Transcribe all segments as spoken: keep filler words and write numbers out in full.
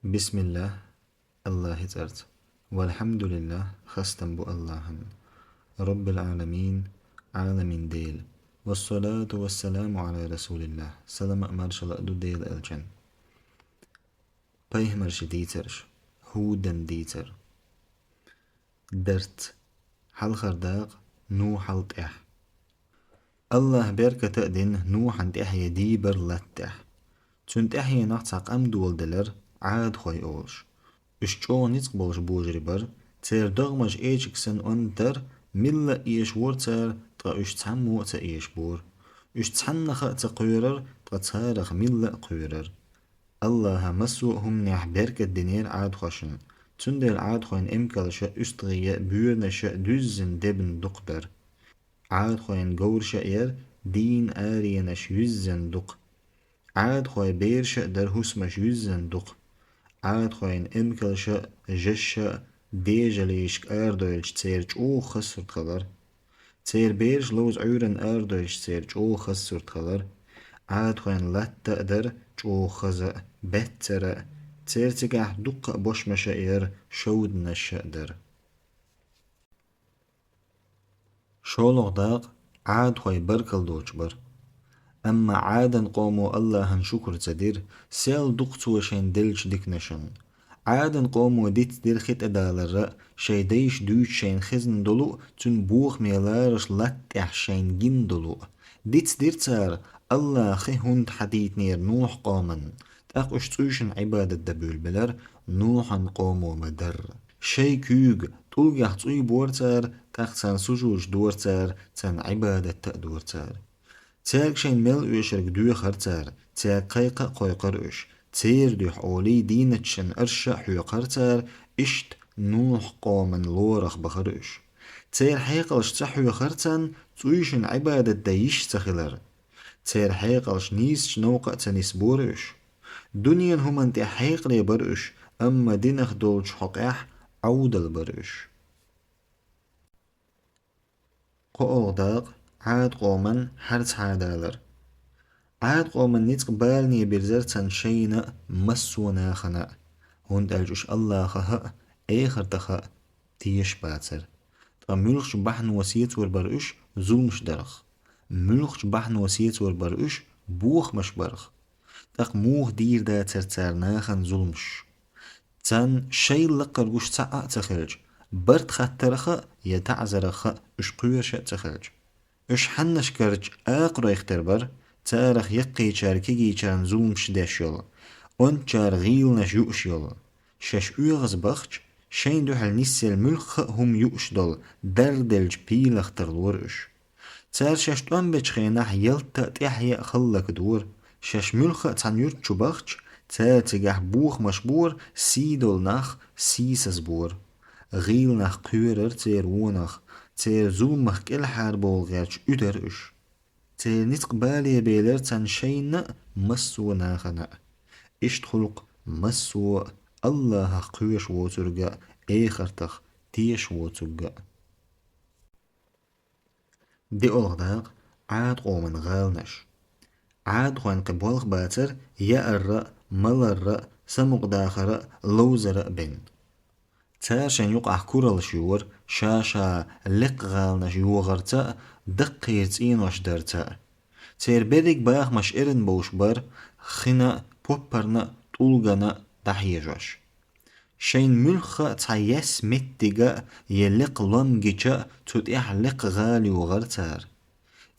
Бисмиллах, Аллахьи цӀарца. Валхьамдулиллах, хастам бу Аллахьан. Роббил Ӏаламин, Ӏаламийн Дела. Вассалату вассаламу Ӏала Расулиллах, салам а маршалла а ду Дела элчан. Пайхамарши дийцарш, Ӏудан дийцар. Дарц. Хьалхара дакъа, Нухьал тӀехь. Аллахьа беркат а дина Нухьан тӀехье дийбар латта тӀехь. Цуьнан тӀаьхьенах цхьа къам доладелар, Ӏадахой олуш. Уьш чӀогӀа ницкъ болуш божари бара, церан догӀмаш эчиг санна онда дара, милла а эшавора цара, ткъа уьш цхьаммо а ца эшабора. Уьш цхьаннах а ца кхоьрара, ткъа царах милла а кхоьрара. Аллахьа массо а хӀуманехь беркат динера Ӏадахошна, цундела Ӏадахойн эмкалша а, уьстагӀий а, боьранаша а дуьззина дебна дукха дара. Ӏадахойн говраша а яра дийнан аренаш юьззина дукха. Ӏадахой бераша а дара хӀусамаш юьззина дукха. Ӏадахойн эмкалша а, жаша а дежалешка арадойлча церан чӀогӀа хаза сурт хилара. Церан бераш ловза Ӏуьйранна арадойлча церан чӀогӀа хаза сурт хилара. Ӏадахойн латта а дара чӀогӀа хаза а, баьццара а, церан цигахь дуккха а бошмаша а яра, шовданаш а дара. ШолгӀа дакъа, Ӏадахой баркалла доцуш бара. Амма Ӏадан къомо Аллахьан шукур ца дира, сел дукха цо шайна деллачу диканашна. Ӏадан къомо дицдира хи тӀедалар а, шайн дайша дуьйцу шайна хезна долу а, цуьнан бохаме лараш латта тӀехь шайна гина долу а. Дицдира цара, Аллахьа хи хӀунда хьадайтинера Нухь къоманна, тӀаккха уьш цӀуйшинна Ӏибадат дан буьйлабелира, Нухьан къомо ма-дарра. Шайн куьйга, тӀулгех цӀуй бора цара, тӀаккха царна сужудаш дора цара, царна Ӏибадат а дора цара. Цаьрга шайна мел оьшург доьхура цара, цаьрга кхайкха а кхойкхура уьш, церан дуьхьа олий дийначу шайн арша а хьоькхура цара, иштта Нухь къоман лорах бахара уьш. Церан хьекъалш ца хьоьхура царна, цӀуйшинна Ӏибадат дан йиш ца хилар. Церан хьекъалш нийсачу новкъа а ца нисбора уьш. Дуьненан хӀуманна тӀехь хьекъале бара уьш, амма динах долчу хьокъехь Ӏовдал бара уьш. КхоалгӀа дакъа, Ӏад къоман харцхьадалар. Ӏад къоман ницкъ балане бирзар царна шайна а, массо а нахана а, хӀунда аьлча уьш Аллахьа а, эхартаха а тешаш бацара. Ткъа муьлххачу бахьано сецор бара уьш зуламаш дарх. Муьлххачу бахьано сецор бара уьш бохамаш барх. ТӀаккха муха дийр дацара цара нахана зуламаш? Царна шайла лакхара гуш цхьа а ца хилча, барт хаттарха а я таӀзарха а уьш кхоьруш а ца хилча. Уьш хьаннашкарчу акхаройх тера бара, царах яккхийчара кегийчарна зуламаш деш йолу, ончара гӀийланаш юуш йолу. Шаьш оьгӀаз бахча, шайн дуьхьал нисъелла муьлхха а хӀума юуш долу дарделлачу пийлах тарлора уьш. Цара шаьш тӀом бечу хенахь ялта а, тӀаьхье а хала лакадора. Шаьш муьлхха а цхьана юрт чу бахча, цара цигахь бохамаш бора, сий долу нах сийсаз бора. ГӀийла нах кхоьрара церан вонах, церан зуламах кӀелхьарбовла гӀерташ уьдара уьш. Церан ницкъ бале белара царна шайна а, массо а нахана а. Иштта хуьлу-кх массо а Аллахьах кхоьруш воцург а, эхартах тешаш воцург а. ДиъалгӀа дакъа, Ӏад къоман гӀаланаш. Ӏадхойн кхин болх бацара яарра а, маларра а, самукъадахара а, ловзара а бен. Цара шайн юкъахь кураллаш йора, ша-ша лекха гӀаланаш йогӀарца а, даккхийра цӀенош дарца а. Церан берриг бахамаш эрна бовш бара, хина а, поппарна а, тӀулгана а дӀахьежош. Шайн муьлхха а цхьа яьсса меттига а, я лекха лом гича а, цу тӀехь лекха гӀала йогӀара цара.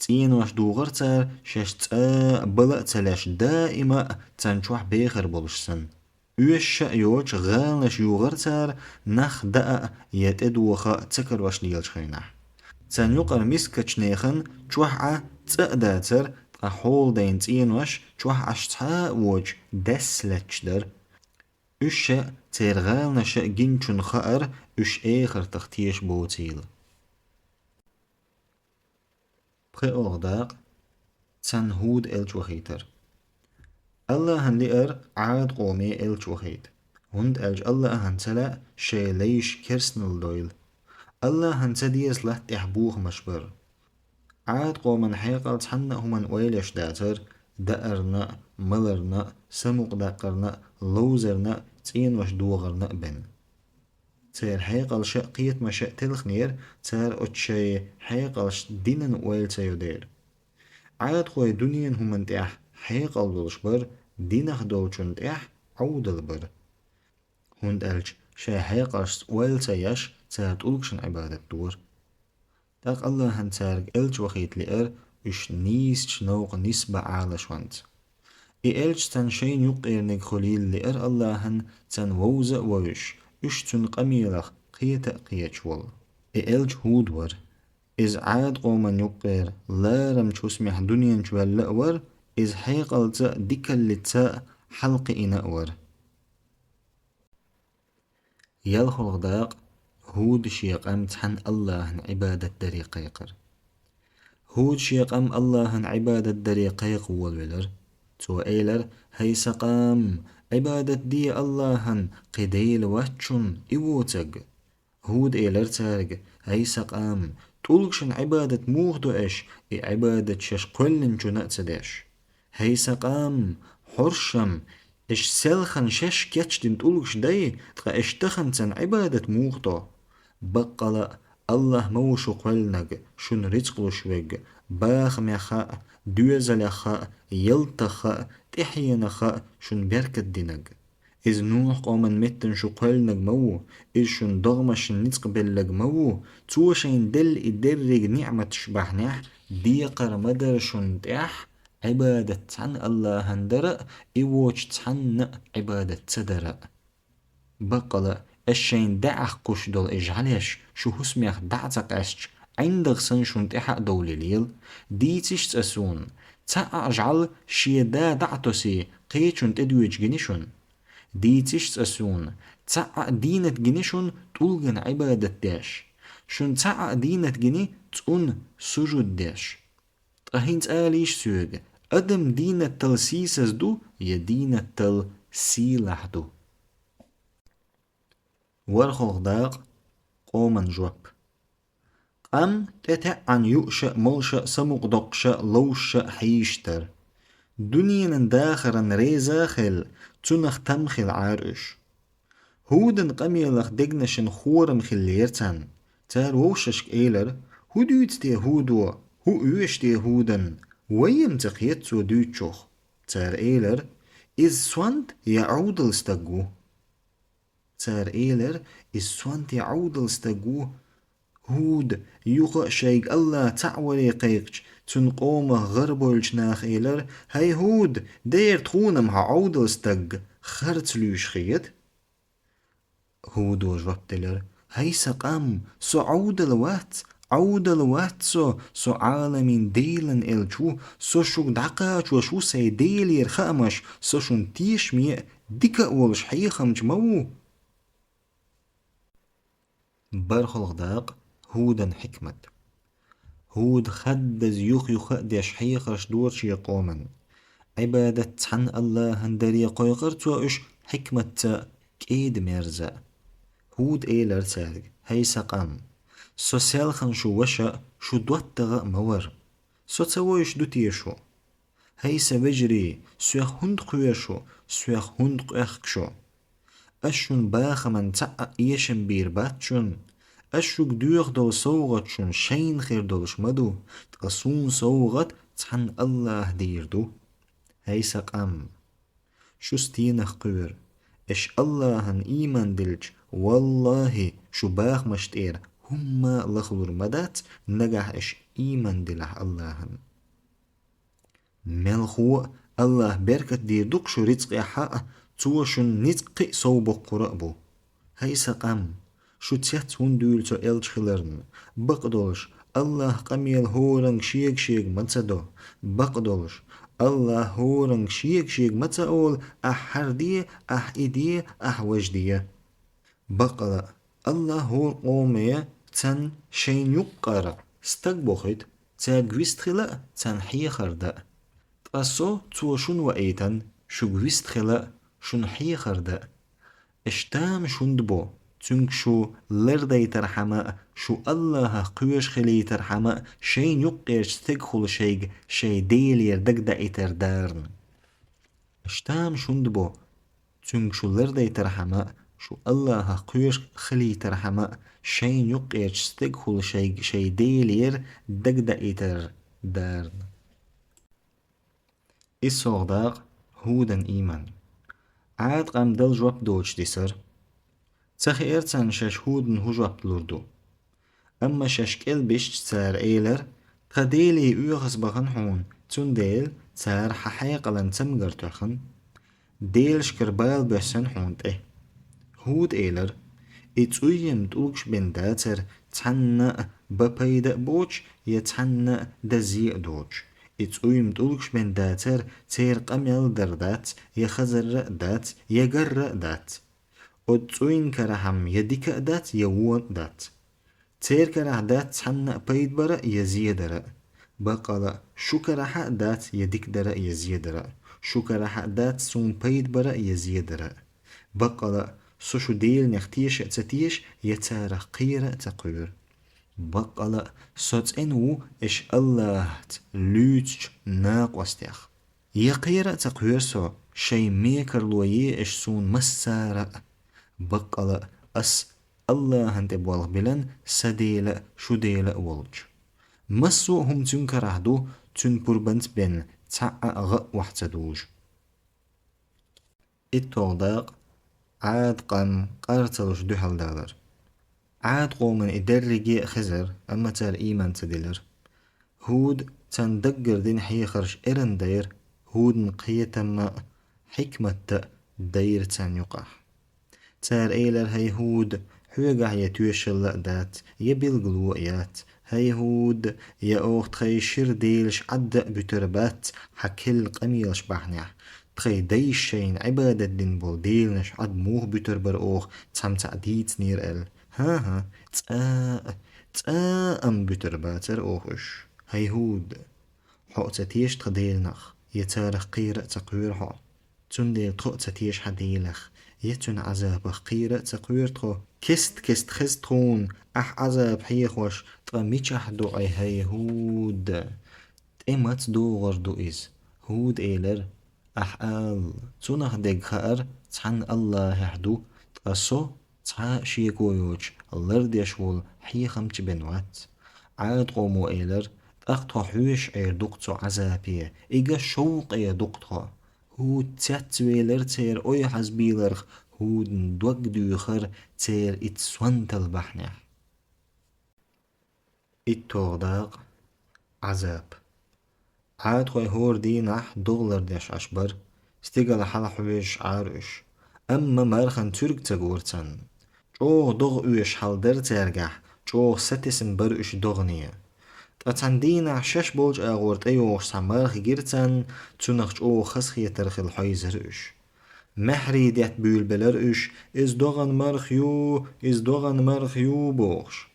ЦӀенош дугӀара цара, шаьш цкъа а бала а ца леш, даима а царна чохь бехар болуш санна. Оьшуш а йоцуш, гӀаланаш йогӀара цара, нах даа а, я тӀедоха а ца карош лелачу хенахь. Царна юкъара мискачу нехан чохь Ӏа цкъа а дацара, ткъа хьоладайна цӀенош чохь Ӏаш цхьа а воцуш, даьсса лаьтташ дара. Уьш а, церан гӀаланаш а гиначунна хаьара, уьш эхартах тешаш боцийла. ПхоьалгӀа дакъа, царна ХӀуд элча вахийтар. Аллахьана лиара Ӏад къоме элча вахийта, хӀунда аьлча Аллахьана ца лаьа шайн лайш керстанал дойла. Аллахьана ца деза латта тӀехь бохамаш бара. Ӏад къоман хьекъал цхьанна а хӀуманна ойла еш дацара, даарна а, маларна а, самукъадаккхарна а, ловзарна а, цӀенош дохарна а бен. Церан хьекъалша а, кхетамаша а телхнера, цара оцу шайн хьекъалшца динан ойла ца йо дера. Ӏадатхой дуьненан хӀуманна тӀехь хьекъал долуш бара, динах долчунна тӀехь Ӏовдал бара. ХӀунда аьлча шайн хьекъалшца ойла ца еш, цара тӀулгашна Ӏибадат дора. ТӀаккха Аллахьан цаьрга элча вахийта лиара, уьш нийсачу новкъа нисбан Ӏалашонца. И элча царна шайна юккъерниг хуьлийла лиара Аллахьан, царна вовза а вовзуш, уьш цуьнан къамелах кхета а кхеташ волу. И элча ХӀуд вара. Иза Ӏад къоман юккъера ларамчу хӀусамехь дуьнен чу ваьлла а вара, иза хьекъалца а, дикаллица а хьалакхиъна а вара. ЯлхолгӀа дакъа: ХӀуда шен къам цхьана Аллахьан Ӏибадат даре кхайкхар. ХӀуда шен къам Аллахьан Ӏибадат даре кхайкха волавелира. Цо элира: «ХӀай сан къам, Ӏибадат де Аллахьан, кхин Дела вац шуна, и воцург». ХӀуда элира цаьрга: «ХӀай сан къам, тӀулгашна Ӏибадат муха до аша, и Ӏибадат шаьш кхоьллинчунна а ца деш? ХӀай сан къам, хьоршам, аша селхана шаьш кечдина тӀулгаш дай, ткъа аша тахана царна Ӏибадат муха до? Баккъала а, Аллахь ма ву шу кхоьллинарг, шуна рицкъ луш верг, бахамехь а, доьзалехь а, ялтах а, тӀаьхьенах а шуна беркат динарг. Иза Нухь-къоман меттана шу кхоьллинарг ма ву, иза шуна догӀмашна ницкъ белларг ма ву, цо шайна делла и дерриг ниӀматаш бахьанехь декхар ма дара шуна тӀехь Ӏибадат цхьана Аллахьан дара а, и воцу цхьанна а Ӏибадат ца дара а. Баккъала а, аша шайна даьӀахкхуш долу и жӀаьлеш шу хӀусамех дӀа а ца къаьстича, ӀиндагӀ санна шуна тӀаьхьа а довлийлийла. Дийциш цкъа суна, цхьа а жӀаьла шен да дӀа а тосий, кхечунна тӀедоьжуш гиний шуна? Дийциш цкъа суна, цхьа а дийнат гиний шуна тӀулгана Ӏибадат деш? Шуна цхьа а дийнат гиний цӀунна сужуд деш? Ткъа хӀинца алийша соьга, адам дийнаттал сийсаз ду я дийнаттал сийлахь ду? ВорхӀалгӀа дакъа: къоман жоп. Къам тӀетаьӀӀана юуш а, молуш а, самукъадоккхуш а, ловзуш а хьийзаш дара. Дуьненан дахаран реза а хилла, цунах там хилла Ӏара уьш. ХӀудан къамелах дегнашна хорам хиллера царна. Цара вовшашка элира: «ХӀун дуьйцу те ХӀудо? ХӀун оьшу те ХӀудан? Вай-м ца кхета цо дуьйцучух». Цара элира: «Иза сонта я Ӏовдал стаг ву». Цара элира: «Иза сонта я Ӏовдал стаг ву». ХӀуда, юха а шайга Аллахь цхьаъ варе кхайкхича, цуьнан къомах гӀарабевллачу наха элира: «ХӀай ХӀуда, дера тхуна-м хьо Ӏовдал стаг, харц луьйш хета». ХӀудо жоп делира: «ХӀай сан къам, со Ӏовдал вац, Ӏовдал вац со, со Ӏаламийн Делан элча ву, со шуьга дӀакхачош ву сайн Делера хаамаш, со шуна тешаме а, дика а волуш хьехамча ма ву». БархӀалгӀа дакъа: ХӀудан хьикмат. ХӀуда хаддаза юх-юха а деш хьехарш дора шен къоман. Ӏибадат цхьана Аллахьан даре кхойкхура цо уьш хьикматца а, кӀеда-мерза а. ХӀуда элира цаьрга: «ХӀай сан къам, со селхана шу ваша а, шу доттагӀа а ма вара. Со ца вевзаш ду те шу? ХӀай сан вежарий, соьх хӀунда кхоьру шу, соьх хӀунда къоьхку шу? Ас шуна бахаман цхьа а эшам бийр бац шуна. Ас шуьга доьху долу совгӀат шуна шайна хир долуш ма ду, ткъа суна совгӀат цхьана Аллахь дийр ду. ХӀай сан къам, шу стенах кхоьру? Аша Аллахьан ийман дилча, валлахӀи, шу бахамаш тӀера хӀумма а лахлур ма дац, нагахь аша ийман дилахь Аллахьан. Мелхо а Аллахь беркат дийр ду-кх шу рицкъехь а, Цо шуна ницкъ кхин а сов боккхур а бу. ХӀай сан къам, шу цец хӀунда дуьйлу цо элча хиларна? Бакъдолуш, Аллахь къамел хӀоранга шега-шега ма ца до. Бакъдолуш, Аллахь хӀоранга шега-шега ма ца олу: «Ахь хӀара де, ахь и де, ахь важа де». Бакъала а, Аллахь хӀора къоме царна шайна юккъара стаг бохуьйту, цаьрга вистхила а, царна хьехар дан а. Ткъа Со, Цо шуна ваийтан, шуьга вистхила а, шуна хьехар дан а. Аша тамаш хӀунда бо, Цуьнга шу лардайтархьама а, шу Аллахьах кхоьруш хилийтархьама а, шайна юккъерчу стегахула шайга шайн Делера дагдаийтар дарна? Иштта-м шуна бу, цуьнга шу лардайтархьама а, шу Аллахах кхоьруш хилийтархьама а, шайна юккъерчу стегахула шайга шайн Делера дагдаийтар дарна. ИссолгӀа дакъа. ХӀудан ийман. Ӏада къам Далла жоп доцуш дисара. Ца хиира царна шаьш ХӀудана хӀун жоп лур ду. Амма шаьш кӀелбисча цара элира: «Тхан Деле оьгӀаз бахана хьуна, цундела цара хьан хьекъалан цамгар тоьхна. Делашкара бала боьссина хьуна тӀе». ХӀуда элира: «И цӀуййам тӀулгаш бен дацара цхьанна а бан пайда а боцуш, я цхьанна а дан зе а доцуш. И цӀуййам тӀулгаш бен дацара церан къамел дар дац, я хазар а дац, я гар а дац. Оцу цӀуйна карахьама я дика а дац, я вон а дац. Церан карахь дац цхьанна а пайда бар а, я зе дар а. Баккъала а, шу карахь а дац я дика дар а, я зе дар а. Шу карахь а дац суна пайда бар а, я зе дар а. Баккъала а, со шу деланех теша а ца теша, я царах кхера а ца кхоьру. Баккъала а, со цӀена ву эш Аллахьца луьйцучу накъостех. Я кхера а ца кхоьру со, шайн мекарло е эш суна массара а. Баккъала а, ас Аллахьан тӀе болх билан сан Дела а, шу Дела а волчу. Массо а хӀума цуьнан карахь ду, цуьнан пурбанца бен цхьа а гӀа а охьа ца дужу». ИтталгӀа дакъа. Ӏада къам къар ца луш дуьхьал далар. Ӏада къоман и дерриге а хезара, амма цара ийман ца дилара. ХӀуда царна даггара дина хьехарш эрна дайра, ХӀудан кхетам а, хьикмат а дайра царна юкъахь. Цара элира: «ХӀай ХӀуда, хьоьгахь я тоьшалла а дац, я билгало а яц. ХӀай ХӀуда, я оха тхайн шира делаш Ӏадда а буьтур бац хьан керла къамелаш бахьанехь. Тхайн дайша шайна Ӏибадат дина болу деланаш Ӏад муха буьтур бара оха, цхьамма цхьаъ дийцинера аьлла? ХӀан-хӀа, цкъа а, цкъа а-м буьтур бацара оха уьш. ХӀай ХӀуда, хьо а ца теша тхан деланах, я царах кхера а ца кхоьру хьо. Цундела тхо а ца теша хьан Делах, я цуьнан Ӏазапах кхера а ца кхоьру тхо. Кест-кеста хеза тхуна ахь Ӏазап хьехош, ткъа мичахь ду Ӏай, хӀай ХӀуда?» ТӀе маца догӀур ду иза? ХӀуда элира: «Ахь ала, цунах дерг хаьара цхьана Аллахьехь ду, ткъа со цхьа а шеко йоцуш лардеш волу хьехамча бен вац». Ӏада къомо элира: «ТӀаккха тхо хьоьжуш Ӏер ду-кх цу Ӏазапе, ига шовкъе ду-кх тхо». ХӀуда цецвелира церан ойхьазбийларх, ХӀудан дог доьхура церан итт сонталла бахьанехь. ИтталгӀа дакъа. Ӏазап. Ӏадахой хӀора дийнахь догӀа лардеш Ӏаш бара, стигала хьалахьоьжуш Ӏара уьш. Амма мархана цуьрг ца гора царна. ЧӀогӀа догӀа оьшуш хьал дара цаьргахь, чӀогӀа сатесна бара уьш догӀане. Ткъа цхьана дийнахь шаьш болчу агӀор тӀейогӀуш цхьа марха гира царна, цунах чӀогӀа хазахетар хилла хьойзара уьш. Маьхьарий детта буьйлабелара уьш: «Иза догӀан марха ю, иза догӀан марха ю», – бохуш.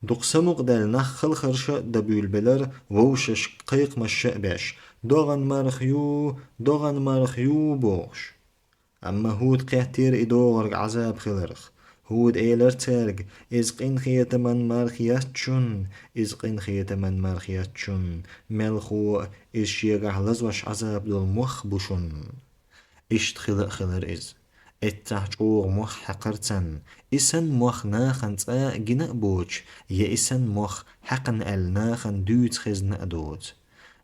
Дукха самукъадаьлла нах халхарша а дан буьйлабелара, вовшашка кхайкхамаш а беш: «ДогӀан марха ю, догӀан марха ю», – бохуш. Амма ХӀуда кхеттера и догӀург Ӏазап хиларх. ХӀуда элира цаьрга: «Иза къинхетаман марха яц шуна, иза къинхетаман марха яц шуна, мелхо а иза шегахь лазош Ӏазап долу мох бу шуна». Иштта хила а хилара иза. Эццахь чӀогӀа мох хьаькхара царна. И санна мох нахана цкъа а гина а боцуш, я и санна мох хьаькхна аьлла нахана дуьйцу хезна а доцу.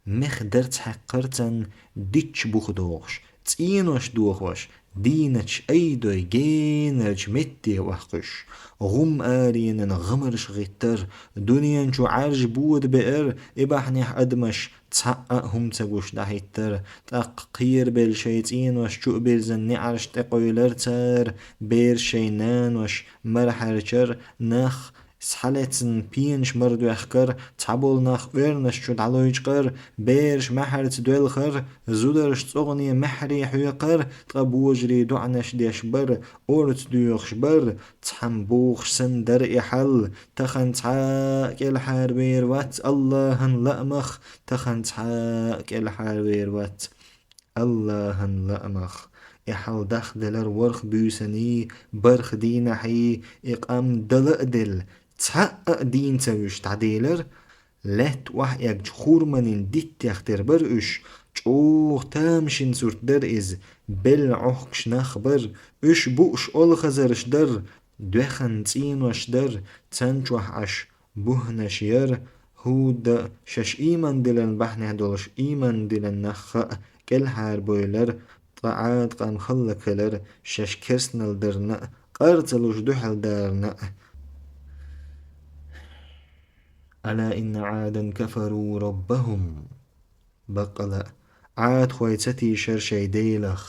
Мех дарц хьаькхара царна, дитча буха дохуш, цӀенош дохош, дийначу айдой генарчу метте охьакхуьйсуш. ГӀум аренан гӀамарш гӀиттара, дуьнен чу Ӏаьржа бода беара, и бахьанехь адамаш цхьа а хӀума ца гуш дӀахӀиттара, тӀаккха кхерабелла шайн цӀенош чу а бирзина неӀарш тӀекъевлира цара, бераш шайн нанош мархьарчара, нах схьалецна пенаш мардоьхкара, цхьаболу нах оьрнаш чу дӀалойчкъара, бераш маьхьарца доьлхара, зударша цӀогӀане маьхьарий хьоькхара, ткъа божарий доӀанаш деш бара, орца доьхуш бара, цхьамма бохуш санна дара и хьал: «Тахана цхьа а кӀелхьарвер вац Аллахьан лаамах, тахана цхьа а кӀелхьарвер вац Аллахьан лаамах». И хьал дахделара ворхӀ буьйсанний, бархӀ дийнахьий, и къам дала а делла, цхьа а дийна ца вуьйш дӀаделара. Лаьтта охьаэгчу хурманийн диттех тера бара уьш, ЧӀоагӀа тамашийна сурт дара иза, белла Ӏохкаш нах бара, уьш бууш олхазарш дара, доьхан цӀенош дара, царна чохь Ӏаш бухӀанаш яра. ХӀуда шаьш ийман диллина бахьанехь долуш ийман диллина нах а кӀелхьарбевлира, ткъа Ӏад къам хӀаллакьхилира, шаьш керстанал дарна а, къар ца луш дуьхьал дарна а. ألا إن عادا كفروا ربهم. Баккъала а, Ӏадхой ца тийшира шайн Делах.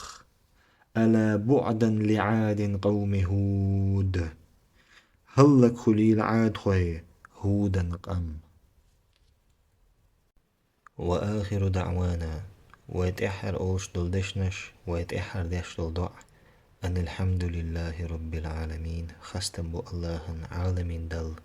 ألا بعدا لعاد قوم هود. ХӀаллакьхуьлийла Ӏадхой ХӀудан къам. وآخر دعوانا, вай тӀаьххьара олуш долу дешнаш, вай тӀаьххьара деш долу доӀа, أن الحمد لله رب العالمين, хастам бу АллахӀан, Ӏаламийн Далла.